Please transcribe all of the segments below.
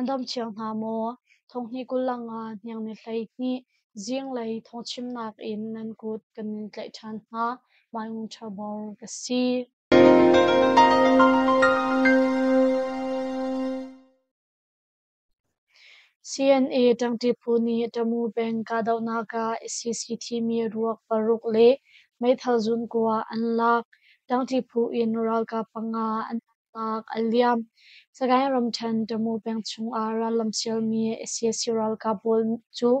dam cio hna maw? Thonghnih 25 hniang ni 12 zinglei thawngchimnak in nan kut kan in tlaih ṭhan hna. Mai Ngun Ṭha Bor ka si. CNA ṭangṭi phu nih Tamu peng kahdohnak ah sac thimi ruak paruk le meithal zunkua an lak. Ṭangṭi phu in ralkap panga an nunnak a liam. Sagaing ramṭhen Tamu peng chungah rallam sialmi sac ralkap pawl cu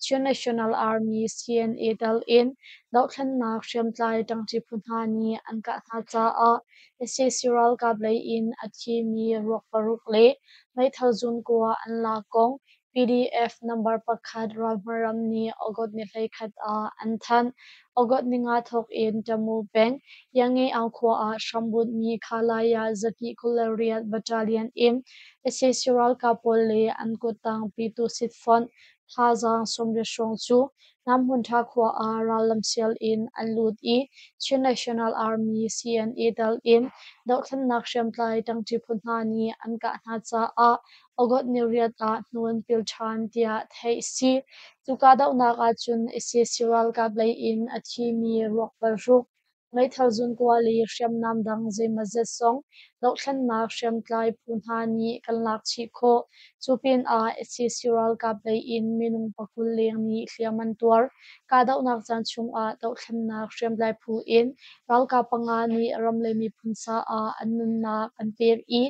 Chin National Army CNA tal in dohthlennak hriamtlai ṭangṭi phu hna nih an kah hna caah sac ralkap lei in a thimi ruak paruk le meithal zunkua an lak kong PDF number pakhat ralhmaram nih August ni 11 ah an thanh. August ni nga thawk in Tamu peng Yange-aung khua ah hrambunhmi Khalaya 228 Battalion in sac ralkap pawl le an kuttang Pyithu Sitfonh thazaang 80 hrawng cu Namhmunṭha khua ah rallam sial in an lut i Chin National Army CNA tal in dohthlennak hriamtlai ṭangṭi phu hna nih an kah hna caah August ni riat ah hnu an pil ṭhan tiah theih a si. Cu kahdohnak ahcun sac ralkap lei in a thimi ruak paruk, meithal zunkua le hriamnam dang zeimawzat zong dohthlennak hriamtlai phu hna nih kan lak chih khawh. Cu pinah sac ralkap lei in minung 20 leng nih hliam an tuar. Kahdohnak caan chungah dohthlennak hriamtlai phu in ralkap panga nih ram le miphun caah an nunnak an pek i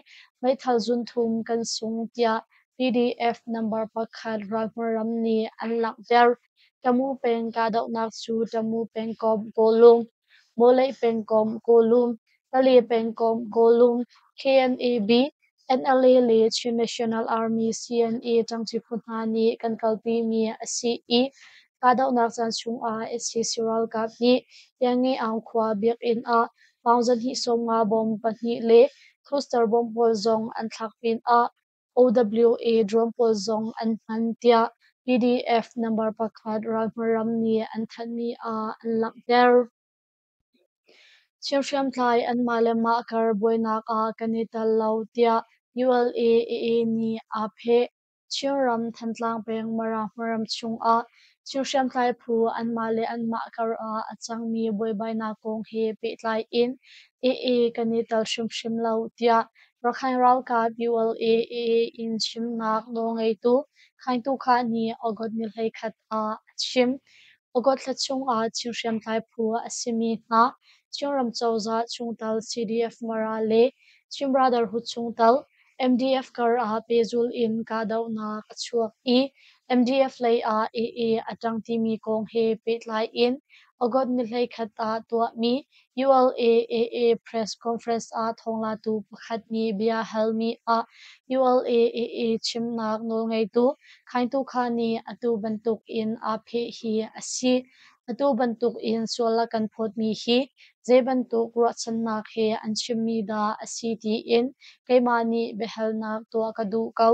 meithal zunthum kan sung tiah PDF number pakhat ralhmaram nih an langhter. Tamu peng kahdohnak cu Tamu pengkomh Kawlung, Mawleih pengkomh Kawlum, Pale pengkomh Kawlum, KNAB, NLA le Chin National Army CNA ṭangṭi phu hna nih kan kalpimi a si i kahdohnak caan chungah sac ralkap nih Yange-aung khua biakinn ah paung 250 bomb pahnih le cluster bomb pawl zong an thlak pinah OWA drone pawl zong an hman tiah PDF number pakhat ralhmaram nih an thanhmi ah an langhter. Chin hriamtlai anmah le mah kar buainak ah kan i tel lo tiah ULA-AA nih aa pheh. Chinram Thantlang peng Mara hmunram chungah Chin hriamtlai phu anmah le anmah kar ah a cangmi buaibainak kong he pehtlai in AA kan i tel hrimhrim lo tiah Rakhine ralkap ULA-AA in chimnak nawlngeitu Khaing Tu Khah nih August ni 11 ah a chim. August thla chungah Chin hriamtlai phu a simi hna Chinram cozah chungtel CDF Mara le Chin Brotherhood chungtel MDF kar ah pehzulh in kahdohnak a chuak i MDF lei ah AA a ṭang timi kong he pehtlai in August ni 11 ah tuahmi ULA-AA press conference ah thawnglatu pakhat nih bia halmi ah ULA-AA chimnak nawlngeitu Khaing Tu Kha nih atu bantuk in aa pheh hi a si. Atu bantuk in sual a kan phawtmi hi zei bantuk ruahchannak he an chimmi dah a si tiin keimah nih biahalnak tuah ka duh ko.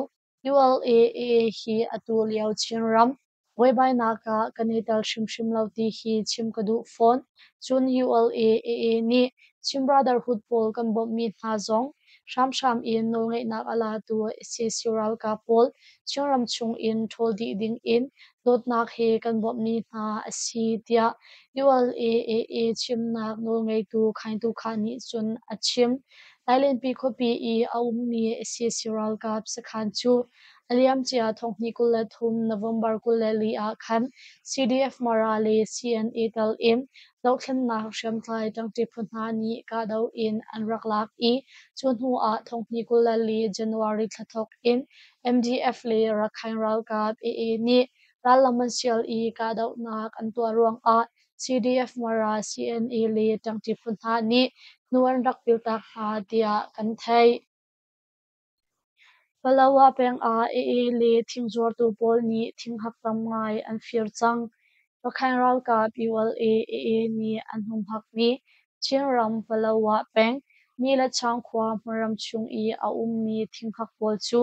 ULA-AA hi atu lio Chinram buaibainak ah kan i tel hrimhrim lo ti hi chim ka duh fawn. Cun ULA-AA nih Chin Brotherhood pawl kan bawmhmi hna zong hramhram in nawlngeihnak a latu sac ralkap pawl Chinram chung in ṭhawl dih ding in dawtnak he kan bawmhmi hna a si tiah ULA-AA chimnak nawlngeitu Khaing Tu Kha nih cun a chim. Lailenpi khuapi i a ummi sac ralkap sakhan cu a liamcia thonghnih 23 November 24 ah khan CDF Mara le CNA tal in dohthlennak hriamtlai ṭangṭi phu hna nih kahdoh in an rak lak i cu hnu ah thonghnih 24 January thla thawk in MDF le Rakhine ralkap AA nih rallam an sial i kahdohnak an tuah ruangah CDF Mara, CNA le ṭangṭi phu hna nih hnu an rak piltak hna tiah kan theih. Palawa peng ah AA le thingzuartu pawl nih thinghak tam ngai an fir cang. Rakhine ralkap ULA AA nih an humhakmi Chinram Palawa peng Nilachang khua hmunram chung i a ummi thinghak pawl cu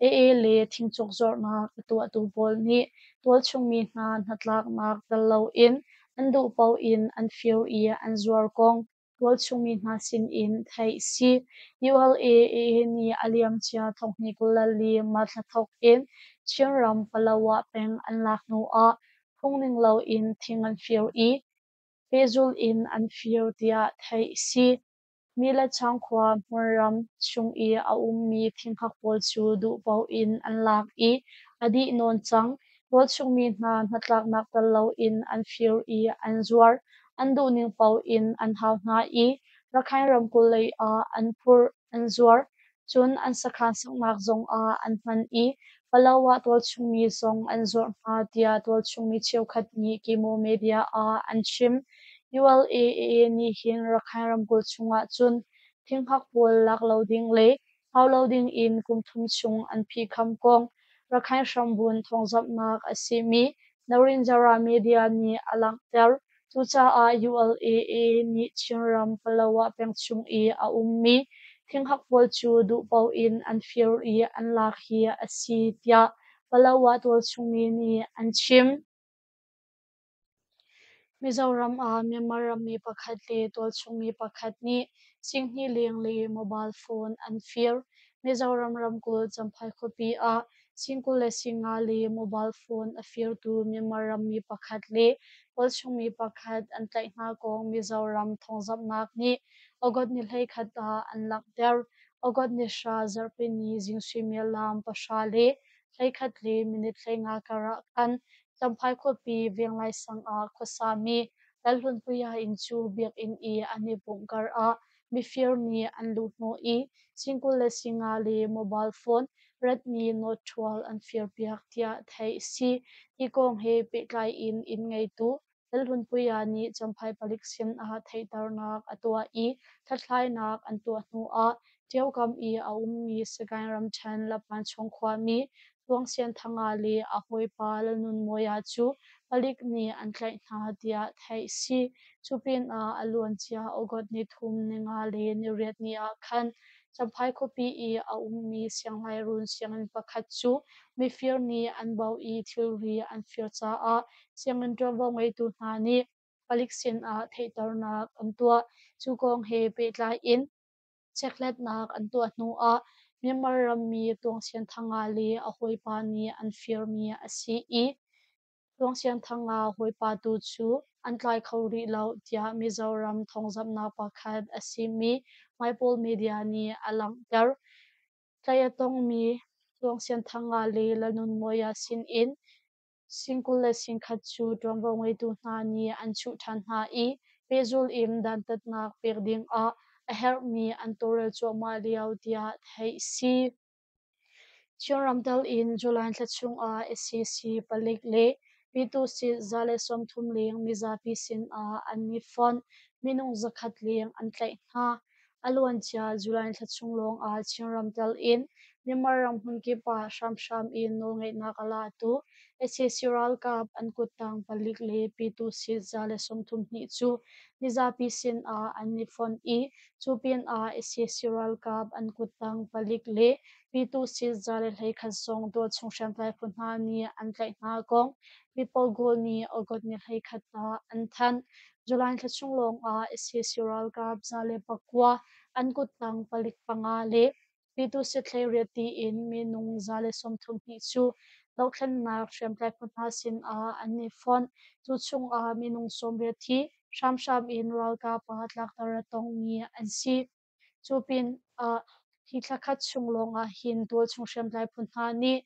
AA le thingcuk zuarhnak a tuahtu pawl nih tualchung mi hna hnatlaknak tel loin an duh paoh in an fir i an zuar kong tualchung mi hna sin in theih si. ULA-AA nih a liamcia thonghnih 24 March thla thawk in Chinram Palawa peng an lak hnu ah phungning loin thing an fir i pehzulh in an fir tiah theih si. Milachang khua hmunram chung i a ummi thinghak pawl cu duh paoh in an lak i a dih nawn cang. Tualchungmi hna hnatlaknak tel loin an fir i an zuar. An duhning paoh in an hau hna i Rakhine ramkulh lei ah an phurh, an zuar. Cun an sakhan saknak zong ah an hman i Palawa tualchungmi zong an zuarh hna tiah tualchungmi cheukhat nih Kimo Media ah an chim. ULA-AA nih hin Rakhine ramkulh chungah cun thinghak pawl lak lo ding le hau lo ding in kum thum chung an phihkham kong Rakhine hrambun thawngzamhnak a simi Narinjara Media nih a langhter. Cucaah ULA-AA nih Chinram Palawa peng chung i a ummi thinghak pawl cu duh paoh in an fir i an lak hi a si tiah Palawa tualchungmi nih an chim. Mizoram ah Myanmar rammi pakhat le tualchungmi pakhat nih singhnih leng le mobile phone an fir. Mizoram ramkulh Champhai khuapi ah sing 20 le sing nga le mobile phone a firtu Myanmar rammi pakhat le tualchungmi pakhat an tlaih hna kong Mizoram thawngzamhnak nih August ni 11 ah an langhter. August ni 10 zarhpini zing suimilam 10 le 11 le minute 15 kar ah khan Champhai khuapi Venglai sang ah khuasami Lalhlunpuia inn cu biakinn i an i pumh kar ah mifir nih an luhhnawh i sing 20 le sing nga le mobile phone Redmi Note 12 an firpiak tiah theih a si. Hi kong he pehtlai in inn ngeitu Lalhlunpuia nih Champhai palik sin ah theihternak a tuah i hlathlainak an tuah hnu ah Ṭiaukam i a ummi Sagaing ramṭhen Lapanchung khuami Tluangsianthanga le a hawipa Lalnunmawia cu palik nih an tlaih hna tiah theih a si. Cu pinah a luancia August nithum, ninga le niriat ni ah khan Champhai khuapi i a ummi Sianghleirun sianginn pakhat cu mifir nih an baoh i thilri an fir caah sianginn ṭuanvo ngeitu hna nih palik sinah theihternak an tuah. Cu kong he pehtlai in chekhlatnak an tuah hnuah Myanmar rammi Tuangsianthanga le a hawipa nih an firmi a si i Tuangsianthanga hawipa tu cu an tlai kho rih lo tiah Mizoram thawngzamhnak pakhat a simi Maipawl Media nih a langhter. Tlaih a tongmi Tuangsianthanga le Lalnunmawia sinin sing 20 le sing khat cu ṭuanvo ngeitu hna nih an chuh ṭhan hna i pehzul in dantatnak pek dingah a herhmi an tawlrel cuahmah lio tiah theih a si. Chinram tel in July thla chungah sac palik le Pyituhsit 130 leng mizapi sinah an i fonh. Minung 100 leng an tlaih hna. A luancia July thla chung lawngah Chinram tel in Myanmar ram hmunkip ah hramhram in nawlngeihnak a latu sac ralkap an kuttang palik le Pyituhsit 132 cu mizapi sinah an i fonh i Cu pinah sac ralkap an kuttang palik le Pyituhsit 111 zong tualchung hriamtlai phu hna nih an tlaih hna kong People Goal nih August ni 11 ah an thanh. July thla chung lawngah sac ralkap 109 an kuttang palik panga le Pyituhsit 18 tiin minung 132 cu dohthlennak hriamtlai phu hna sinah an i fonh. Cu chungah minung 80 hi hramhram in ralkap ah tlakter a tongmi an si. Cu pinah hi thla khat chung lawngah hin tualchung hriamtlai phu hna nih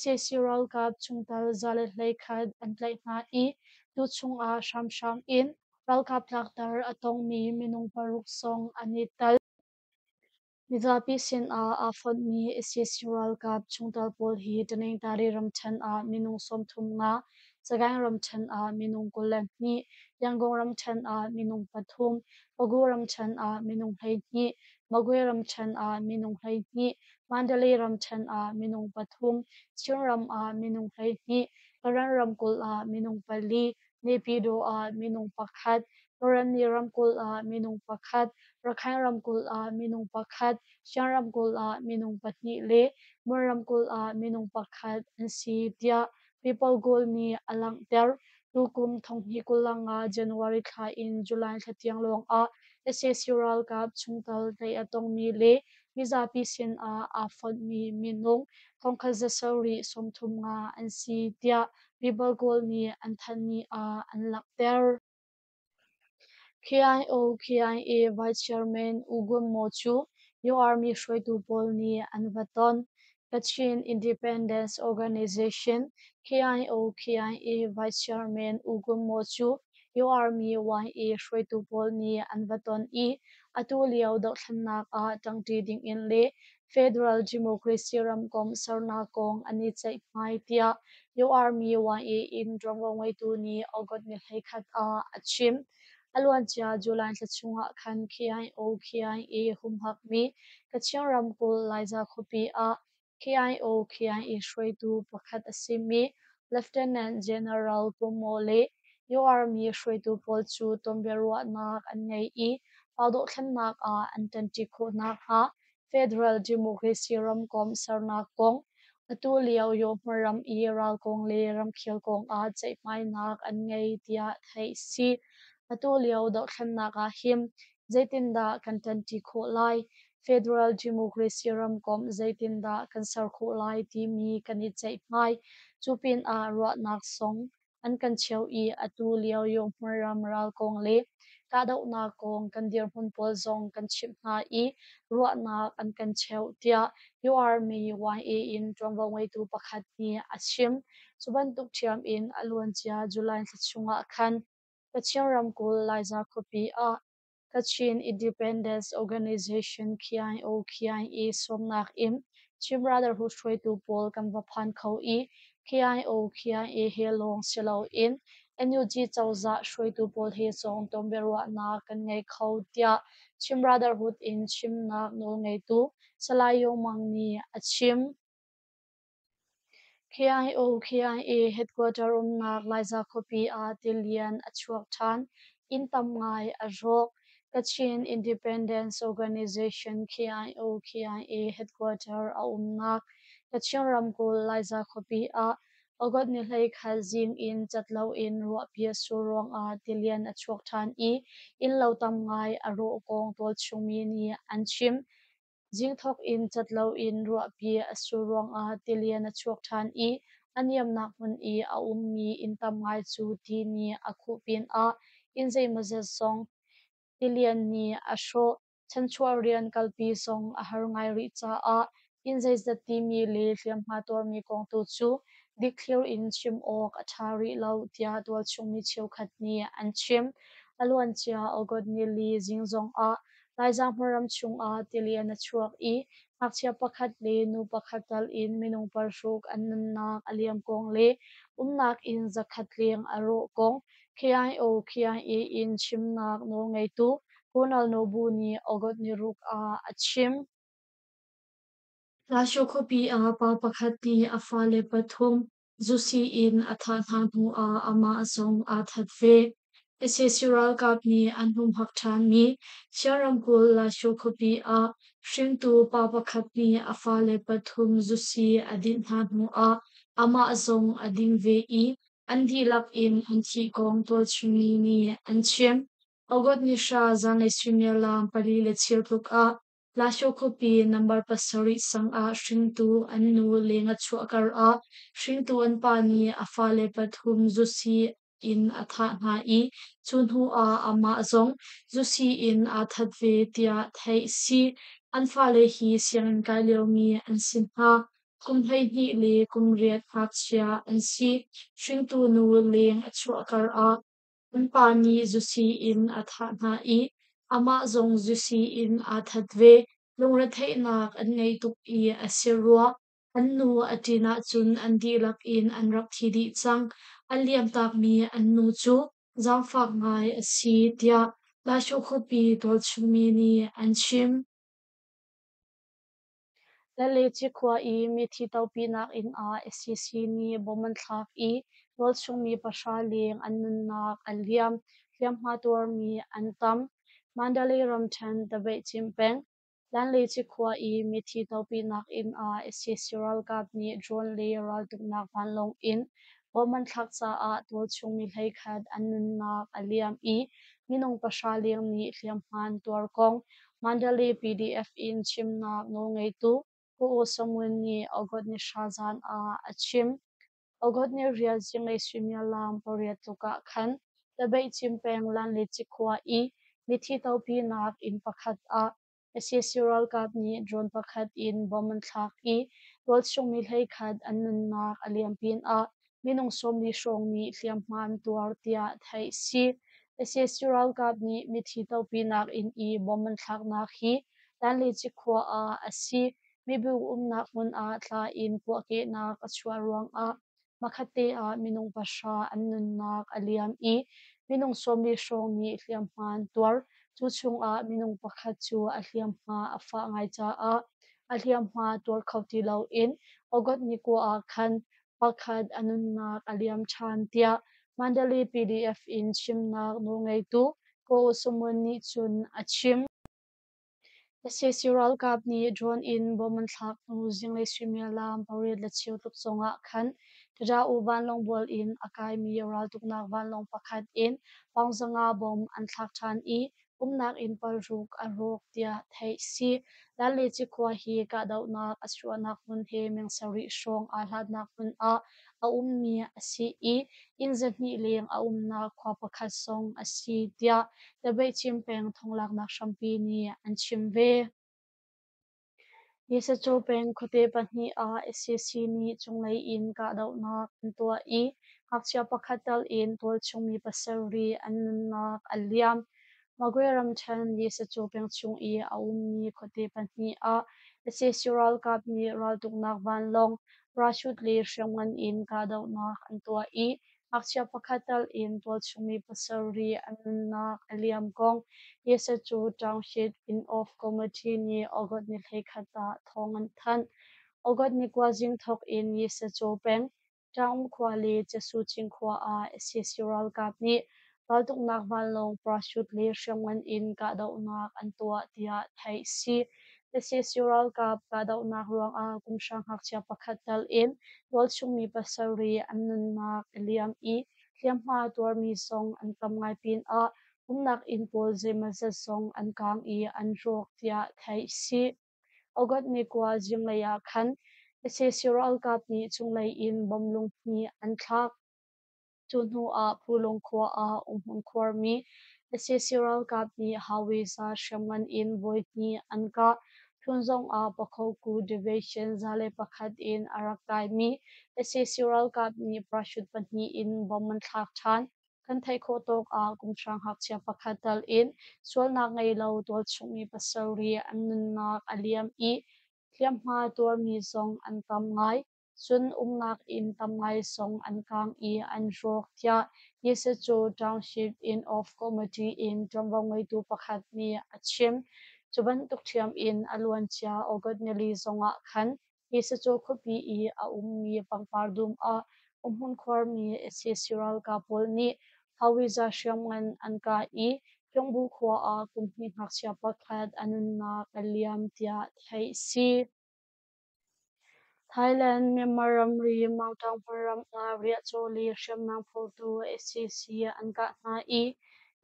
sac ralkap chungtel 111 an tlaih hna i tu chungah hramhram in ralkap tlakter a tongmi minung paruk zong an i tel. Mizapi sinah aa fonhmi sac ralkap chungtel pawl hi Taningtari ramṭhen ah minung 35, Sagaing ramṭhen ah minung 22, Yangon ramṭhen ah minung pathum, Pagu ramṭhen ah minung 12, Magwe ramṭhen ah minung 12, Mandalay ramṭhen ah minung pathum, Chinram ah minung 12, Karen ramkulh ah minung pali, Naypyidaw ah minung pakhat, Karenni ramkulh ah minung pakhat, Rakhine ramkulh ah minung pakhat, Shan ramkulh ah minung pahnih le Mon ramkulh ah minung pakhat an si tiah People Goal nih a langhter. Tukum 2025 January thla in July thla tiang lawngah Sac ralkap chungtel tlaih a tongmi le mizapi sinah aa fonhmi minung 1735 an si, tiah Bible Kawl nih an thanhmi ah an langhter. KIO KIA Vice Chairman U Gun Maw cu Yaw Army hruaitu pawl nih an va ton. Kachin Independence Organization KIO KIA Vice Chairman U Gun Maw cu Yaw Army YA hruaitu pawl nih an va ton i atu lio dohthlennak ah ṭangṭi dingin le Federal Democracy ramkomh sernak kong an i ceihmai tiah Yaw Army YA in ṭuanvo ngeitu nih August ni 11 ah a chim. A luancia July thla chungah khan KIO KIA humhakmi Kachin ramkulh Laiza khuapi ah KIO KIA hruaitu pakhat a simi Lieutenant General Kum Maw le Yaw Army hruaitu pawl cu tonbiaruahnak an ngei i pau dohthlennak ah an ṭanṭi khawh nakhnga Federal Democracy ramkomh sernak kong, atu lio Yaw ram i ral kong le ramkhel kong ah ceihmainak an ngei tiah theih a si. Atu lio dohthlennak ah hin zeitindah kan ṭanṭi khawh lai? Federal Democracy ramkomh zeitindah kan ser khawh lai timi kan i ceihmai. Cu pinah ruahnak zong an kan cheuh i atu lio Yaw ram ral kong le kahdohnak kong kan dirhmun pawl zong kan chimh hna i ruahnak an kan cheuh tiah Yaw Army YA in ṭuanvo ngeitu pakhat nih a chim. Cu bantuk ṭhiam in a luancia July thla chungah khan Kachin ramkulh Laiza khuapi ah Kachin Independence Organization KIO KIA sawmnak in Chin Brotherhood hruaitu pawl kan va phan kho i KIO KIA he lawng si loin NUG cozah hruaitu pawl he zong tonbiaruahnak kan ngei kho tiah Chin Brotherhood in chimnak nawlngeitu Salai Yaw Mang nih a chim. KIO KIA headquarter umnak Laiza khuapi ah tilian a chuak ṭhan. Inn tam ngai a rawk. Kachin Independence Organization KIO KIA headquarter a umnak Kachin ramkulh Laiza khuapi ah August ni 11 zing in cat loin ruahpi a sur ruangah tilian a chuak ṭhan i innlo tam ngai a rawh kong tualchungmi nih an chim. Zingthawk in cat loin ruahpi a sur ruangah tilian a chuak ṭhan i a niamnak hmun i a ummi inn tam ngai cu ti nih a khuh pinah inn zeimawzat zong tilian nih a hrawh. Chanchuah rian kalpi zong a har ngai rih caah inn zeizat timi le hliamhma tuarmi kong tu cu dikthlir in chim awk a ṭha rih lo tiah tualchung mi cheukhat nih an chim. A luancia August nili zing zongah Laiza hmunram chungah tilian a chuak i ngakchia pakhat le nu pakhat tal in minung paruk an nunnak a liam kong le umnak inn 100 leng a rawh kong KIO KIA in chimnak nawlngeitu Colonel Nobu nih August niruk ah a chim. Lasho khuapi ah pa pakhat nih a fale pathum zusi in a thah hna hnuah amah zong aa that ve. Sac ralkap nih an humhak ṭhanmi Chin ramkulh Lasho khuapi ah hringtu pa pakhat nih a fale pathum zusi a dinh hna hnuah amah zong a ding ve i an dihlak in an thih kong tualchungmi nih an chim. August ni 10 zanlei suimilam 4 le cheu tluk ah Lasho khuapi nambar 7 sang ah hringtu an nu leng a chuah karah hringtu an pa nih a fale pathum zusi in a thah hna i cu hnuah amah zong zusi in aa that ve tiah theih a si. An fale hi sianginn kai liomi an si hna. Kum 12 le kum 8 ngakchia an si. Hringtu nu leng a chuah karah an pa nih zusi in a thah hna i amah zong zusi in aa that ve. Lungretheihnak an ngei tuk i a si rua. An nu a ṭin ahcun an dihlak in an rak thi dih cang. An liamtakmi an nu cu zaangfak ngai a si, tiah Lasho khuapi tualchungmi nih an chim. Laleci khua i mithi topinak inn ah sac nih bom an thlak i tualchungmi 0 leng an nunnak a liam, hliamhma tuarmi an tam. Mandalay ramṭhen Tabeihcim peng, Lanleci khua i mithi topinak inn ah sac ralkap nih drone le raltuknak vanlawng in Bomb an thlak caah tualchung mi 11 an nunnak a liam i minung 100 leng nih hliamhma an tuar kong Mandalay PDF in chimnak nawlngeitu Ko Oo Samuel nih August ni 10 zan ah a chim. August ni 8 zinglei suimilam 8 tluk ah khan Tabeihcim peng Lanle cikhua i mithi topinak inn pakhat ah sac ralkap nih drone pakhat in bomb an thlak i tualchung mi 11 an nunnak a liam pinah minung 40 hrawng nih hliamhma an tuar tiah theih si. Sac ralkap nih mithi topinak inn i bomb an thlaknak hi Lanle cikhua ah a si. Mibu umnak hmun ah tla in puahkehnak a chuah ruangah hmakhatte ah minung 100 an nunnak a liam i minung 40 hrawng nih hliamhma an tuar. Cu chungah minung pakhat cu a hliamhma a fah ngai caah a hliamhma tuar kho ti loin August ni 9 ah khan pakhat a nunnak a liam ṭhan tiah Mandalay PDF in chimnak nawlngeitu Ko Samuel nih cun a chim. Sac ralkap nih drone in bomb an thlak hnu zinglei suimilam 8:15 tluk zongah khan Tada-U vanlawng bual in a kaimi raltuknak vanlawng pakhat in pawng 500 bomb an thlak ṭhan i umnak inn 6 a rawk tiah theih si. Lanle cikhua hi kahdohnak a chuahnak hmun he meng 7 hrawng aa hlatnak hmun ah a ummi a si i inn 200 leng a umnak khua pakhat zong a si tiah Tabeihcim peng thonglaknak hrampi nih an chim ve. Nisacaw peng khuate pahnih ah sac nih cunglei in kahdohnak an tuah i ngakchia pakhat tal in tualchung mi 7 an nunnak a liam. Magwe ramṭhen Nisacaw peng chung i a ummi khuate pahnih ah sac ralkap nih raltuknak vanlawng, parachute le hriamngan in kahdohnak an tuah i ngakchia pakhat tal in tualchung mi 7 an nunnak a liam kong Yesacu Township Inn-off Committee nih August ni 21 ah thawng an thanh. August ni 9 zing thawk in Yesacu peng Taung khua le Cesucing khua ah sac ralkap nih raltuknak vanlawng, parachute le hriamngan in kahdohnak an tuah tiah theih si. Sac ralkap kahdohnak ruangah kum hra ngakchia pakhat tal in tualchung mi 7 an nunnak a liam i hliamhma tuarmi zong an tam ngai pinah umnak inn pawl zeimawzat zong an kaang i an rawk tiah theih si. August ni 9 zinglei ah khan sac ralkap nih cunglei in bomb lunghnih an thlak. Cu hnu ah Pulung khua ah umhmun khuarmi sac ralkap nih Hawisa hriamngan in voi hnih an kah. Tlun zong ah Pakhoku Division 101 in a rak kaimi sac ralkap nih parachute pahnih in bomb an thlak ṭhan. Kan theih khawh tawk ah kum hra ngakchia pakhat tal in sualnak ngei lo tualchungmi 7 an nunnak a liam i hliamhma tuarmi zong an tam ngai. Cun umnak inn tam ngai zong an kaang i an rawk tiah Nisecu Township Inn of Committee in ṭuanvo ngeitu pakhat nih a chim. Cu bantuk ṭhiam in a luancia August nili zongah khan Nisecu khuapi i a ummi pangpar dum ah umhmun khuarmi sac ralkap pawl nih Hawiza hriamngan an kah i Kyungbu khua ah kum hnih ngakchia pakhat a nunnak a liam tiah theih si. Thailand Myanmar ramri Maungtaung hmunram ah riahcaw le hriamnam phortu sac an kah hna i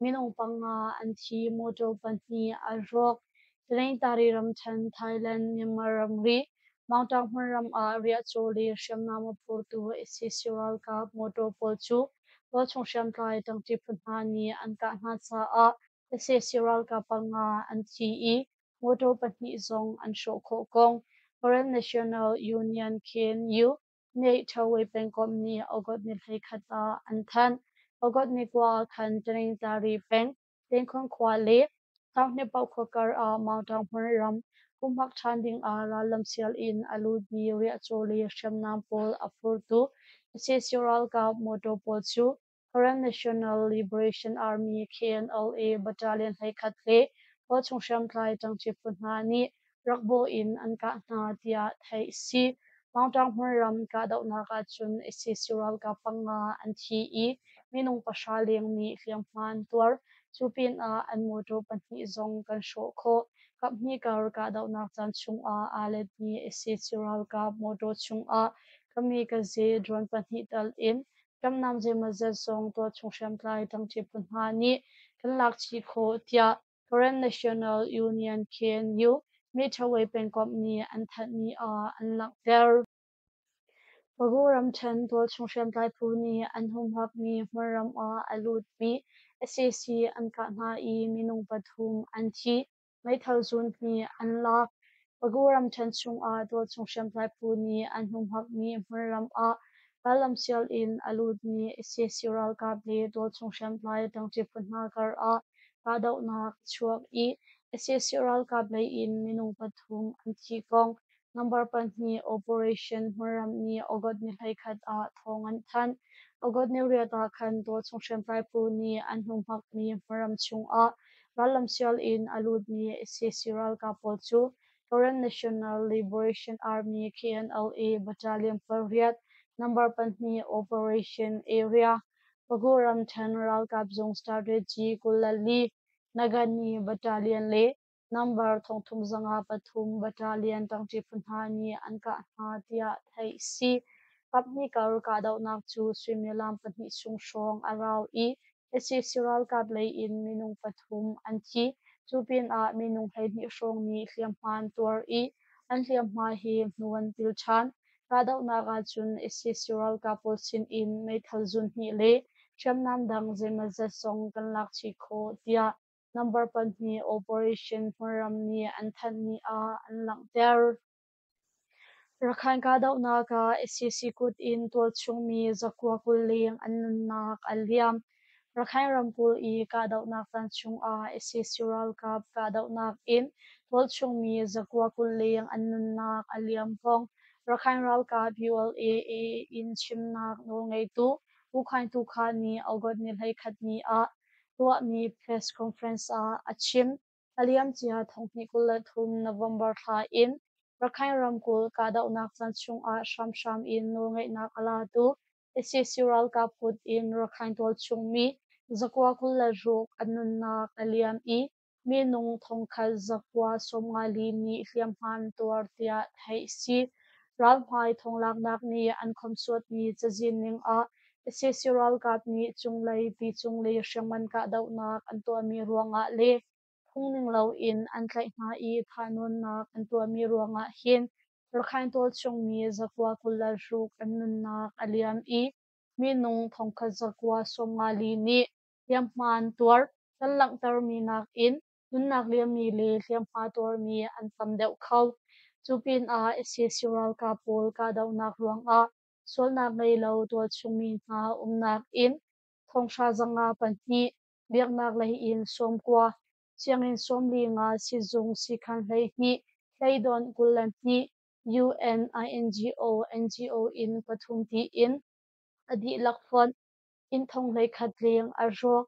minung 5 an thi, motor pahnih a rawk. Tanintari ramṭhen Thailand Myanmar ramri Maungtaung hmunram ah riahcaw le hriamnam a phortu sac ralkap motor pawl cu tualchung hriamtlai ṭangṭi phu hna nih an kah hna caah sac ralkap 5 an thi i motor pahnih zong an hrawh khawh kong Karen National Union KNU nih Ṭhawei pengkomh nih August ni 21 ah an thanh. August ni 9 ah khan Tanintari peng Tengkhon khua le Taunghnepauh khua kar ah Maungtaung hmunram humhak ṭhan ding ah rallam sial in a lutmi riahcaw le hriamnam pawl a phurtu sac ralkap motor pawl cu Karen National Liberation Army KNLA Battalion 11 le tualchung hriamtlai ṭangṭi phu hna nih rakbaw in an kah hna tiah theih a si. Maungtaung hmunram kahdohnak ahcun sac ralkap 5 an thi i minung 100 leng nih hliamhma an tuar. Cu pinah an motor pahnih zong kan hrawh khawh. Kaphnih kar kahdohnak caan chungah aa letmi sac ralkap motor chungah kamikaze drone pahnih tal in Hriamnam zeimawzat zong tualchung hriamtlai ṭangṭi phu hna nih kan lak chih khawh tiah Karen National Union KNU Methawei pengkomh nih an thanhmi ah an langhter. Pagu ramṭhen tualchung hriamtlai phu nih an humhakmi hmunram ah a lutmi sac an kah hna i minung pathum an thi, meithal zun hnih an lak. Pagu ramṭhen chungah tualchung hriamtlai phu nih an humhakmi hmunram ah rallam sial in a lutmi sac ralkap le tualchung hriamtlai ṭangṭi phu hna kar ah kahdohnak a chuak i sac ralkap lei in minung pathum an thi kong Number pahnih Operation Hmunram nih August ni 11 ah thawng an thanh. August ni riat ah khan tualchung hriamtlai phu nih an humhakmi hmunram chungah rallam sial in a lutmi sac ralkap pawl cu Karen National Liberation Army KNLA Battalion pariat Number pahnih Operation Area Pagu ramṭhen ralkap zung Strategy 24 Nagani Battalion le Number 3503 Battalion ṭangṭi phu hna nih an kah hna tiah theih a si. Kaphnih kar kahdohnak cu suimilam pahnih chung hrawng a rau i sac ralkap lei in minung pathum an thi. Cu pinah minung 12 hrawng nih hliamhma an tuar i an hliamhma hi hnu an pil ṭhan. Kahdohnak ahcun sac ralkap pawl sinin meithal zun hnih le hriamnam dang zeimawzat zong kan lak chih khawh tiah Number pahnih Operation Hmunram nih an thanhmi ah an langhter. Rakhine kahdohnak ah sac kut in tualchung mi 920 leng an nunnak a liam. Rakhine ramkulh i kahdohnak caan chungah sac ralkap kahdohnak in tualchung mi 920 leng an nunnak a liam kong Rakhine ralkap ULA in chimnak nawlngeitu U Khaing Tu Kha nih August ni 11 ni ah tuahmi press conference ah a chim. A liamcia 2023 November thla in Rakhine ramkulh kahdohnak caan chungah hramhram in nawlngeihnak a latu sac ralkap kut in Rakhine tualchung mi 926 an nunnak a liam i minung 1954 nih hliamhma an tuar tiah theih a si. Ralhmai thonglaknak nih an khomsuatmi cazin ning ah sac ralkap nih cunglei ticung le hriamngan kahdohnak an tuahmi ruangah le phungning loin an tlaih hna i thahnawnnak an tuahmi ruangah hin Rakhine tualchung mi 926 an nunnak a liam i minung 1954 nih hliamhma an tuar. Kan langhtermi nakin nunnak liammi le hliamhma tuarmi an tam deuh kho. Cu pinah sac ralkap pawl kahdohnak ruangah sualnak ngei lo tualchung mi hna umnak inn 1502, biaknak lei in 90, sianginn 45, sizung siikhan 12, hleidonh 22, UN, INGO, NGO inn pathum tiin a dihlak fonh inn 11,000 leng a rawk.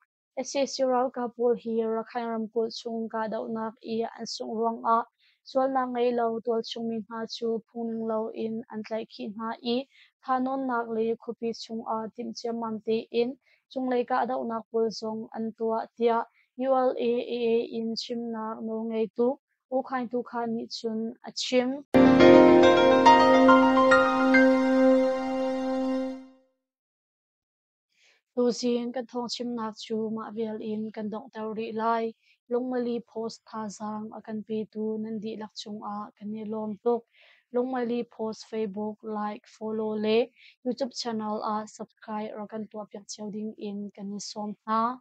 Sac ralkap pawl hi Rakhine ramkulh chung kahdohnak i an sungh ruangah sualnak ngei lo tualchung mi hna cu phungning loin an tlaihkhih hna i thahnawnnak le khuapi chungah timh ciammam tein cunglei kahdohnak pawl zong an tuah tiah ULA-AA in chimnak nawlngeitu U Khaing Tu Kha nih cun a chim. Tuzing kan thawngchimnak cu mah vial in kan donghter rih lai. Lungmali Post thazaang a kan petu nan dihlak cungah kan i lawm tuk. Lungmali Post Facebook like, follow le YouTube channel ah subscribe rak kan tuahpiak cio ding in kan in sawm hna.